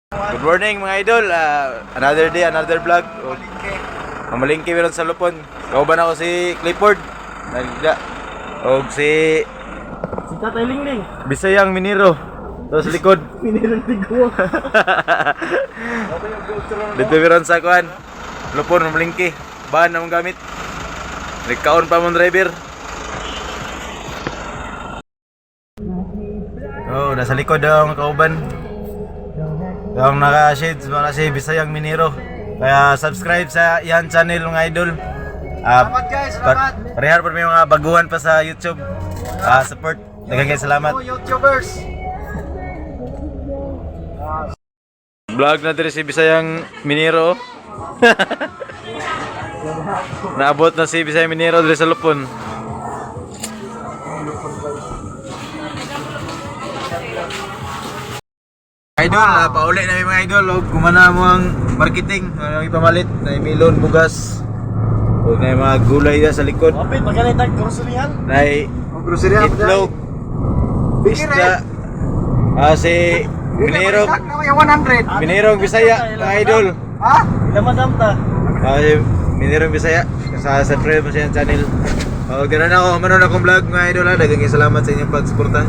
Good morning, mga idol. Another day, another vlog. Mamalingki meron sa Lupon. Kauban ako si Clifford. Nagda. Og si Si Tatay Lingling. Bisayang Minero. Tapos likod. Minirang tigwa. Dito meron sa kuan. Lupon, mamalingki. Ban among gamit. Nagkaon pa mong driver. Oh, nasa likod daw ang kauban. Ang naka-shades mga si Bisayang Minero. Kaya subscribe sa yan channel, mga idol. Salamat, guys, salamat. Parehar pa may mga baguhan pa sa YouTube. Support. Daghang kay salamat. Oh, YouTubers. Vlog na diri si Bisayang Minero. Naabot na si Bisayang Minero diri sa Lupon. Idol, pauli na yung mga idol. Og gumana mo ang marketing. Ano ipamalit? Na milon, bugas. Og na yung mga gulay na sa likod. Kapit, magalit ang groceryhan. Na Oh, grocery itlog. Isda. Si Minero. Na 100. Minerong Bisaya, mga idol. Ha? Ilan madam ta? Ay, Minerong Bisaya. Sa subscribe mo sa iyang channel. O, ganun ako. Manon akong vlog, mga idol, ha. Daghang salamat sa inyong pagsuporta.